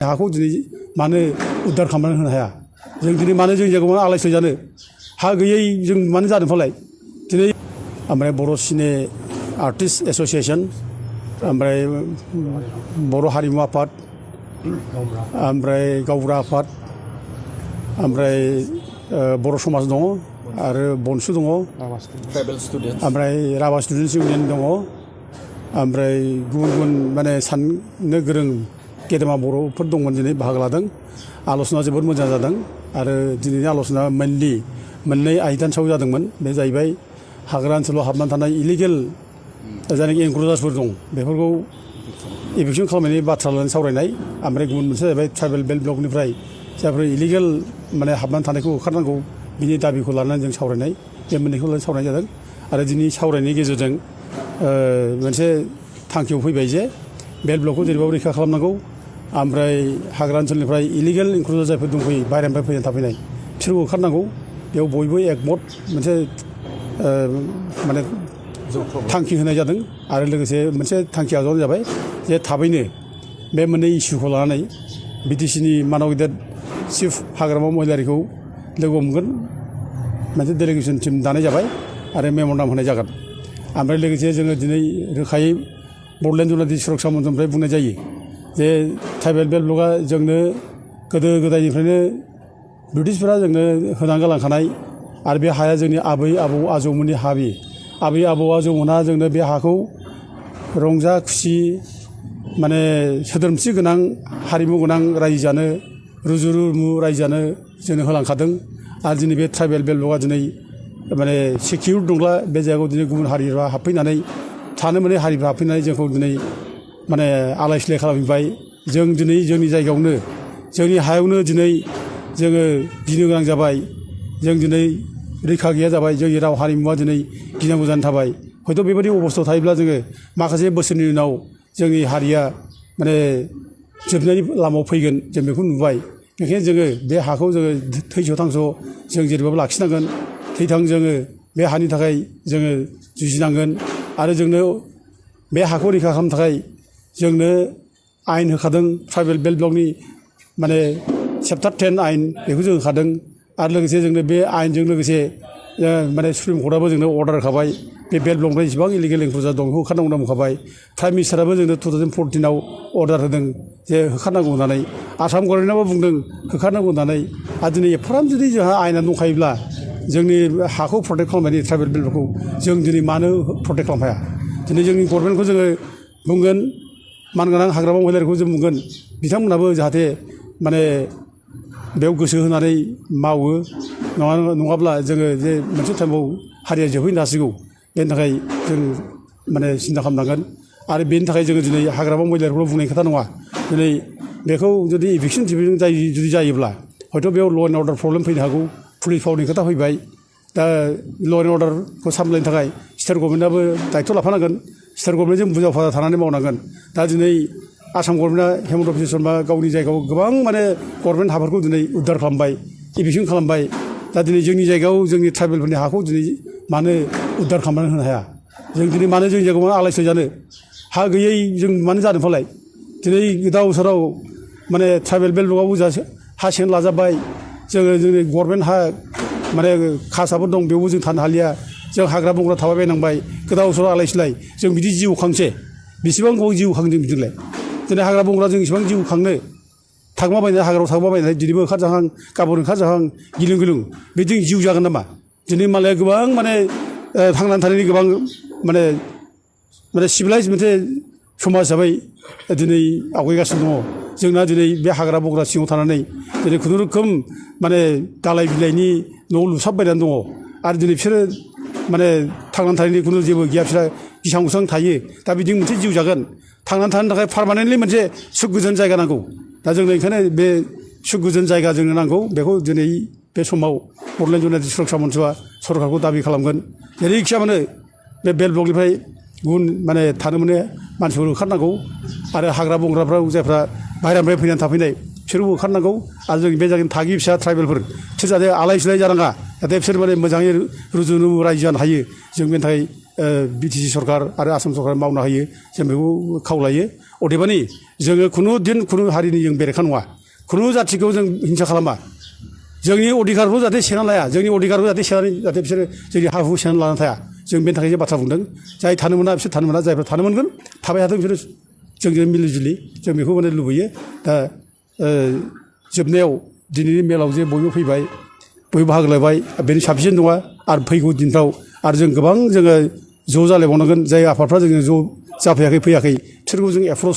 हाखौ दिनै मानो उद्धार खालामनानै होनो हाया जों दिनै मानो जोंनि जायगायाव आलाय सिलाय जानो हा गैयै जों मानो जादों फालाय दिनै ओमफ्राय बर' सिने आर्टिस्ट एस'सियेसन ओमफ्राय बर' हारिमु आफाद ओमफ्राय गावबुरा आफाद ओमफ्राय बर' समाज दङ आरो बनसु दङ ओमफ्राय राभा स्टुडेन्टस इउनियन दङ ओमफ्राय गुबुन गुबुन माने साननो गोरों गेदेमा बर'फोर दंमोन दिनै बाहागो लादों आल'सना जोबोद मोजां जादों आरो दिनैनि आल'सना मेनलि मोननै आयदानि सायाव जादोंमोन बे जाहैबाय हाग्रा ओनसोलाव हाबनानै थानाय इलिगेल जायनाखि एनक्ल'जार्सफोर दं बेफोरखौ इभिकसन खालामनायनि बाथ्रा लानानै सावरायनाय ओमफ्राय गुबुन मोनसे जाहैबाय ट्राइबेल बेल्ट ब्लकनिफ्राय जायफोर इलिगेल माने हाबनानै थानायखौ होखारनांगौ बिनि दाबिखौ लानानै जों सावरायनाय बे मोननैखौ लानानै सावरायनाय जादों आरो दिनै सावरायनायनि गेजेरजों मोनसे थांखियाव फैबाय जे बेल्ट ब्लकखौ जेरैबाबो रैखा खालामनांगौ ओमफ्राय हाग्रा ओनसोलनिफ्राय इलिगेल इनक्लुजर जायफोर दंफैयो बाहेरानिफ्राय फैनानै थाफैनाय बिसोरखौ होखारनांगौ बेयाव बयबो एकमत मोनसे माने थांखि होनाय जादों आरो लोगोसे मोनसे थांखि आजावनाय जाबाय जे थाबैनो बे मोननै इस्युखौ लानानै बिटिसिनि मानाव गेदेर चिफ हाग्रामा महिलारिखौ लोगो हमगोन मोनसे डेलिगेसन टिम दानाय जाबाय आरो मेम'रेन्डाम होनाय जागोन ओमफ्राय लोगोसे जोङो दिनै रोखायै बड'लेण्ड जुनादि सुरक्षा मन्थ्रनिफ्राय बुंनाय जायो जे ट्राइबेल बेल्ट ब्लकआ जोंनो गोदो गोदायनिफ्रायनो ब्रिटिशफोरा जोंनो होनानै गालांखानाय आरो बे हाया जोंनि आबै आबौ आजौमोननि हा बे आबै आबौ आजौमोनहा जोंनो बे हाखौ रंजा खुसि माने सोद्रोमथि गोनां हारिमु गोनां रायजो जानो रुजु रुमु रायजो जानो जोंनो होलांखादों आरो दिनै बे ट्राइबेल बेल्ट ब्लकआ दिनै माने सिकिउर दंब्ला बे जायगायाव दिनै गुबुन हारिफ्रा हाबफैनानै थानो मोनै हारिफ्रा हाबफैनानै जोंखौ दिनै माने आलाय सिलाय खालामबाय जों दिनै जोंनि जायगायावनो जोंनि हायावनो दिनै जोङो गिनो गोनां जाबाय जों दिनै रैखा गैया जाबाय जोंनि राव हारिमुवा दिनै गिनांगौ जानानै थाबाय हयथ' बेबायदि अबस्थायाव थायोब्ला जोङो माखासे बोसोरनि उनाव जोंनि हारिया माने जोबनायनि लामायाव फैगोन जों बेखौ नुबाय बेखायनो जोङो बे हाखौ जोङो थैस' थांस' जों जेरैबाबो लाखिनांगोन थैथां जोङो बे हानि थाखाय जोङो जुजिनांगोन आरो जोंनो बे हाखौ रैखा खालामनो थाखाय जोंनो आयेन होखादों ट्राइबेल बेल्ट ब्लकनि माने चेप्टार 10 आयेन बेखौ जों होखादों आरो लोगोसे जोंनो बे आयेनजों लोगोसे माने सुप्रिम कर्टआबो जोंनो अर्डार होखाबाय बे बेल्ट ब्लकनिफ्राय जेसेबां इलिगेल एनक्ल'जार दं बेखौ होखारनांगौ होनना बुंखाबाय प्राइम मिनिस्टाराबो जोंनो 2014आव अर्डार होदों जे होखारनांगौ होननानै आसाम गभर्नमेन्टआबो बुंदों होखारनांगौ होननानै आरो दिनै एफाराब जुदि जोंहा आयेना दंखायोब्ला जोंनि हाखौ प्रटेक्ट खालामनायनि ट्राइबेल बेल्टफोरखौ जों दिनै मानो प्रटेक्ट खालामनो हाया दिनै जोंनि गभर्नमेन्टखौ जोङो बुंगोन मानगोनां हाग्रामा महिलारिखौ जों बुंगोन बिथांमोनहाबो जाहाथे माने बेयाव गोसो होनानै मावो नङाब्ला जोङो जे मोनसे टाइमाव हारिया जोबहैनो हासिगौ बेनि थाखाय जों माने सिन्था खालामनांगोन आरो बेनि थाखाय जोङो दिनै हाग्रामा महिलारिखौल' बुंनाय खोथा नङा दिनै बेखौ जुदि इभिकसन टिभिकसन जुदि जायोब्ला हयथ' बेयाव ल' एन्ड अर्डार प्रब्लेम फैनो हागौ पुलिस पावारनि खोथा फैबाय दा ल' एन्ड अर्डारखौ सामलायनो थाखाय स्टेट गभर्नमेन्टआबो दायथ' लाफानांगोन स्टेट गभर्नमेन्टजों बुरजा फाजा थानानै मावनांगोन दा दिनै आसाम गभर्नमेन्टआ हेमन्त बिश्व शर्मा गावनि जायगायाव गोबां माने गभर्नमेन्ट हाफोरखौ दिनै उद्धार खालामबाय इभिकसन खालामबाय दा दिनै जोंनि जायगायाव जोंनि ट्राइबेलफोरनि हाखौ दिनै मानो उद्धार खालामनानै होनो हाया जों दिनै मानो जोंनि जायगायाव मानो आलाय सिलाय जानो हा गैयै जों मानो जादों फालाय दिनै गोदाव सोराव माने ट्राइबेल बेल्ट ब्लकआवबो हा सेन लाजाबाय जोङो जोंनि गभर्नमेन्ट हा माने खासाफोर दं बेयावबो जों थानो हालिया जों हाग्रा बंग्रा थाबाय बायनांबाय गोदाव सोराव आलाय सिलाय जों बिदि जिउ खांसे बेसेबां गोबाव जिउ खांदों बिदिलाय दिनै हाग्रा बंग्रा जों इसेबां जिउ खांनो थांबाबायनाय हाग्रायाव थांबाबायनाय दिनैबो ओंखारजाहां गाबोन ओंखारजाहां गिलुं गिलुं बिदि जिउ जागोन नामा दिनै मालाया गोबां माने थांनानै थानायनि गोबां माने सिभिलाइज मोनसे समाज हिसाबै दिनै आवगायगासिनो दङ जोंना दिनै बे हाग्रा बंग्रा सिङाव थानानै दिनै खुनुरुखुम माने दालाय बिलाइनि न' लुसाबबायनानै दङ आरो दिनै बिसोरो माने थांनानै थानायनि खुनु जेबो गैया बिसोरा गिसां गुसां थायो दा बिदि मोनसे जिउ जागोन थांनानै थानो थाखाय पारमानेन्टलि मोनसे सुख गोजोन जायगा नांगौ दा जोंनो ओंखायनो बे सुख गोजोन जायगा जोंनो नांगौ बेखौ दिनै बे समाव बड'लेण्ड जुनादि सुरक्षा मन्थ्रआ सरकारखौ दाबि खालामगोन जेरैखिया मानो बे बेल्ट ब्लकनिफ्राय गुबुन माने थानो मोनै मानसिफोर ओंखारनांगौ आरो हाग्रा बंग्राफ्राव जायफ्रा बाहेरानिफ्राय फैनानै थाफैनाय बिसोरबो ओंखारनांगौ आरो जोंनि बे जायगानि थागिबि फिसा ट्राइबेलफोर बिसोर जाहाथे आलाय सिलाय जानाङा जाहाथे बिसोर माने मोजाङै रुजु रुमु रायजो जानो हायो जों बेनि थाखाय बिटिसि सरकार आरो आसाम सरकार मावनो हायो जों बेखौ खावलायो अदेबानि जोङो खुनु दिन खुनु हारिनि जों बेरेखा नङा खुनु जाथिखौ जों हिंसा खालामा जोंनि अधिकारखौ जाहाथे सेना लाया जोंनि अधिकारखौ जाहाथे सेनानै जाहाथे बिसोरो जोंनि हा हु सेनानै लानानै थाया जों बेनि थाखाय जे बाथ्रा बुंदों जाय थानो मोना बिसोर थानो मोना जायफ्रा थानो मोनगोन थाबाय थाथों बिसोरो जोंजों मिलि जुलि जों बेखौ माने लुबैयो दा जोबनायाव दिनैनि मेलाव जे बयबो फैबाय बयबो बाहागो लाबाय बेनि साबसिन नङा आरो फैगौ दिनफ्राव आरो जों गोबां जोङो ज' जालायबावनांगोन जाय आफादफ्रा जोङो ज' जाफैयाखै फैयाखै बिसोरखौ जों एप्रच